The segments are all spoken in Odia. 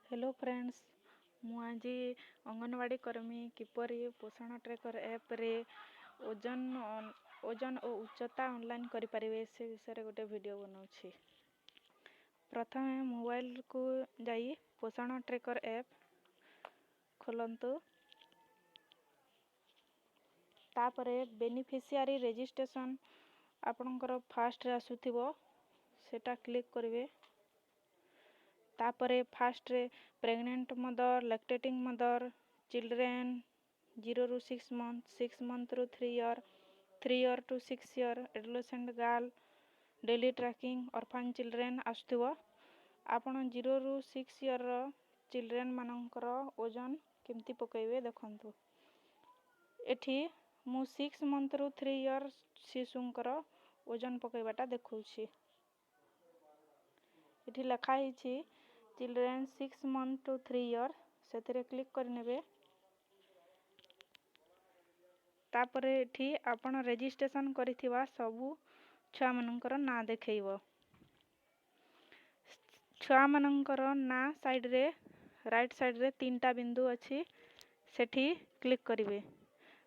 ହ୍ୟାଲୋ ଫ୍ରେଣ୍ଡସ୍, ମୁଁ ଆଜି ଅଙ୍ଗନବାଡ଼ି କର୍ମୀ କିପରି ପୋଷଣ ଟ୍ରେକର୍ ଆପ୍ରେ ଓଜନ ଓ ଉଚ୍ଚତା ଅନଲାଇନ୍ କରିପାରିବେ, ସେ ବିଷୟରେ ଗୋଟେ ଭିଡ଼ିଓ ବନାଉଛି। ପ୍ରଥମେ ମୋବାଇଲକୁ ଯାଇ ପୋଷଣ ଟ୍ରେକର୍ ଆପ୍ ଖୋଲନ୍ତୁ। ତାପରେ ବେନିଫିସିଆରୀ ରେଜିଷ୍ଟ୍ରେସନ୍ ଆପଣଙ୍କର ଫାଷ୍ଟରେ ଆସୁଥିବ, ସେଟା କ୍ଲିକ୍ କରିବେ। ତାପରେ ଫାଷ୍ଟରେ pregnant mother, ଲାକ୍ଟେଟିଂ mother, children 0ରୁ 6 month, 6 ମନ୍ଥରୁ 3 year, 3 year to 6 year, adolescent girl, daily tracking, orphan children ଆସୁଥିବ। ଆପଣ 0ରୁ 6 ଇୟର୍ର ଚିଲଡ୍ରେନ୍ମାନଙ୍କର ଓଜନ କେମିତି ପକାଇବେ, ଦେଖନ୍ତୁ। ଏଠି ମୁଁ 6 ମନ୍ଥରୁ 3 ଇୟର୍ ଶିଶୁଙ୍କର ଓଜନ ପକାଇବାଟା ଦେଖାଉଛି। ଏଠି ଲେଖା ହେଇଛି children 6 month to 3 year, ସେଥିରେ କ୍ଲିକ୍ କରିନେବେ। ତାପରେ ଏଠି ଆପଣ ରେଜିଷ୍ଟ୍ରେସନ୍ କରିଥିବା ସବୁ ଛୁଆମାନଙ୍କର ନାଁ ଦେଖେଇବ। ଛୁଆମାନଙ୍କର ନାଁ ସାଇଡ଼୍ରେ, ରାଇଟ୍ ସାଇଡ଼୍ରେ ତିନିଟା ବିନ୍ଦୁ ଅଛି, ସେଠି କ୍ଲିକ୍ କରିବେ।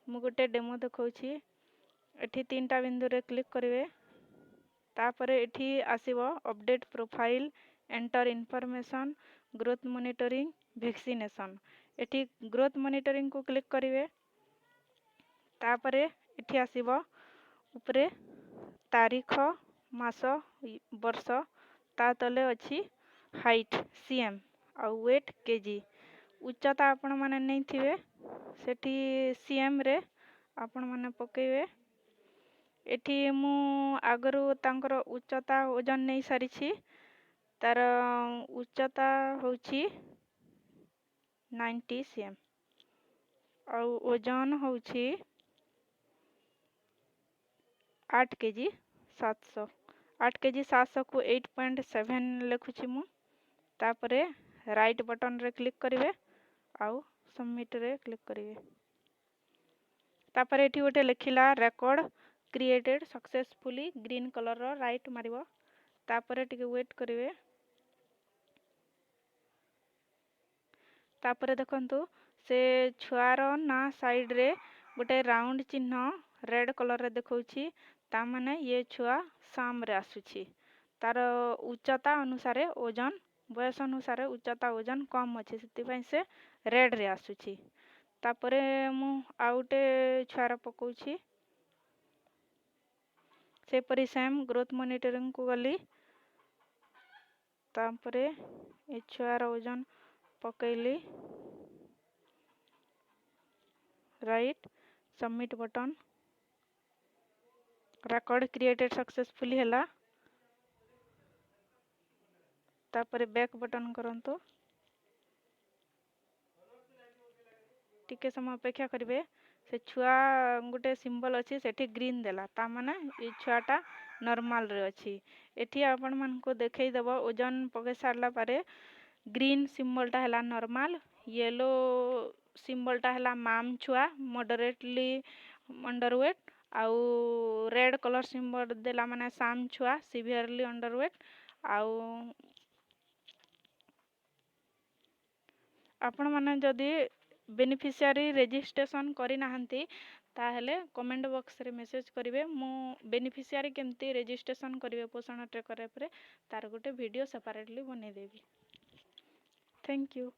ମୁଁ ଗୋଟେ ଡେମୋ ଦେଖାଉଛି। ଏଠି ତିନିଟା ବିନ୍ଦୁରେ କ୍ଲିକ୍ କରିବେ। ତାପରେ ଏଠି ଆସିବ update profile, enter information, growth monitoring, vaccination। ଏଠି ଗ୍ରୋଥ୍ ମନିଟରିଂକୁ କ୍ଲିକ୍ କରିବେ। ତାପରେ ଏଠି ଆସିବ ଉପରେ ତାରିଖ, ମାସ, ବର୍ଷ। ତା ତଲେ ଅଛି ହାଇଟ୍ ସିଏମ୍ ଆଉ ୱେଟ୍ କେଜି। ଉଚ୍ଚତା ଆପଣମାନେ ନେଇଥିବେ, ସେଠି ସିଏମ୍ରେ ଆପଣମାନେ ପକାଇବେ। ଏଠି ମୁଁ ଆଗରୁ ତାଙ୍କର ଉଚ୍ଚତା, ଓଜନ ନେଇସାରିଛି। ତାର ଉଚ୍ଚତା ହେଉଛି 90 ସିଏମ୍ ଆଉ ଓଜନ ହେଉଛି 8 କେଜି 700। 8 କେଜି 700କୁ 8.7 ଲେଖୁଛି ମୁଁ। ତାପରେ ରାଇଟ୍ ବଟନ୍ରେ କ୍ଲିକ୍ କରିବେ ଆଉ ସବମିଟ୍ରେ କ୍ଲିକ୍ କରିବେ। ତାପରେ ଏଠି ଗୋଟେ ଲେଖିଲା ରେକର୍ଡ଼ କ୍ରିଏଟେଡ଼୍ ସକ୍ସେସଫୁଲି, ଗ୍ରୀନ୍ କଲର୍ର ରାଇଟ୍ ମାରିବ। ତାପରେ ଟିକେ ୱେଟ୍ କରିବେ। ତାପରେ ଦେଖନ୍ତୁ, ସେ ଛୁଆର ନାଁ ସାଇଡ଼୍ରେ ଗୋଟେ ରାଉଣ୍ଡ ଚିହ୍ନ ରେଡ଼୍ କଲର୍ରେ ଦେଖାଉଛି। ତା ମାନେ ଇଏ ଛୁଆ ସାମ୍ରେ ଆସୁଛି। ତାର ଉଚ୍ଚତା ଅନୁସାରେ ଓଜନ, ବୟସ ଅନୁସାରେ ଉଚ୍ଚତା, ଓଜନ କମ୍ ଅଛି, ସେଥିପାଇଁ ସେ ରେଡ଼୍ରେ ଆସୁଛି। ତାପରେ ମୁଁ ଆଉ ଗୋଟେ ଛୁଆର ପକାଉଛି। ସେପରି ସେମ୍ ଗ୍ରୋଥ୍ ମନିଟରିଂକୁ ଗଲି। ତାପରେ ଏ ଛୁଆର ଓଜନ ପକାଇଲି, right, submit button, record created successfully ହେଲା। ତାପରେ ବ୍ୟାକ୍ ବଟନ୍ କରନ୍ତୁ। ଟିକେ ସମୟ ଅପେକ୍ଷା କରିବେ। ସେ ଛୁଆ ଗୋଟେ ସିମ୍ବଲ୍ ଅଛି, ସେଠି ଗ୍ରୀନ୍ ଦେଲା, ତା ମାନେ ଏ ଛୁଆଟା ନର୍ମାଲରେ ଅଛି। ଏଠି ଆପଣମାନଙ୍କୁ ଦେଖେଇଦେବ, ଓଜନ ପକାଇ ସାରିଲା ପରେ ଗ୍ରୀନ୍ ସିମ୍ବଲ୍ଟା ହେଲା ନର୍ମାଲ, ୟେଲୋ ସିମ୍ବଲ୍ଟା ହେଲା ମାମ୍ ଛୁଆ, ମଡରେଟଲି ଅଣ୍ଡର ୱେଟ୍, ଆଉ ରେଡ଼୍ କଲର୍ ସିମ୍ବଲ୍ ଦେଲା ମାନେ ସାମ୍ ଛୁଆ, ସିଭିୟରଲି ଅଣ୍ଡର ୱେଟ୍। ଆଉ ଆପଣମାନେ ଯଦି ବେନିଫିସିଆରୀ ରେଜିଷ୍ଟ୍ରେସନ୍ କରିନାହାନ୍ତି, ତାହେଲେ କମେଣ୍ଟ ବକ୍ସରେ ମେସେଜ୍ କରିବେ। ମୁଁ ବେନିଫିସିଆରୀ କେମିତି ରେଜିଷ୍ଟ୍ରେସନ୍ କରିବେ ପୋଷଣ ଟ୍ରେକର୍ ଆପ୍ରେ, ତାର ଗୋଟେ ଭିଡ଼ିଓ ସେପାରେଟଲି ବନେଇଦେବି। Thank you.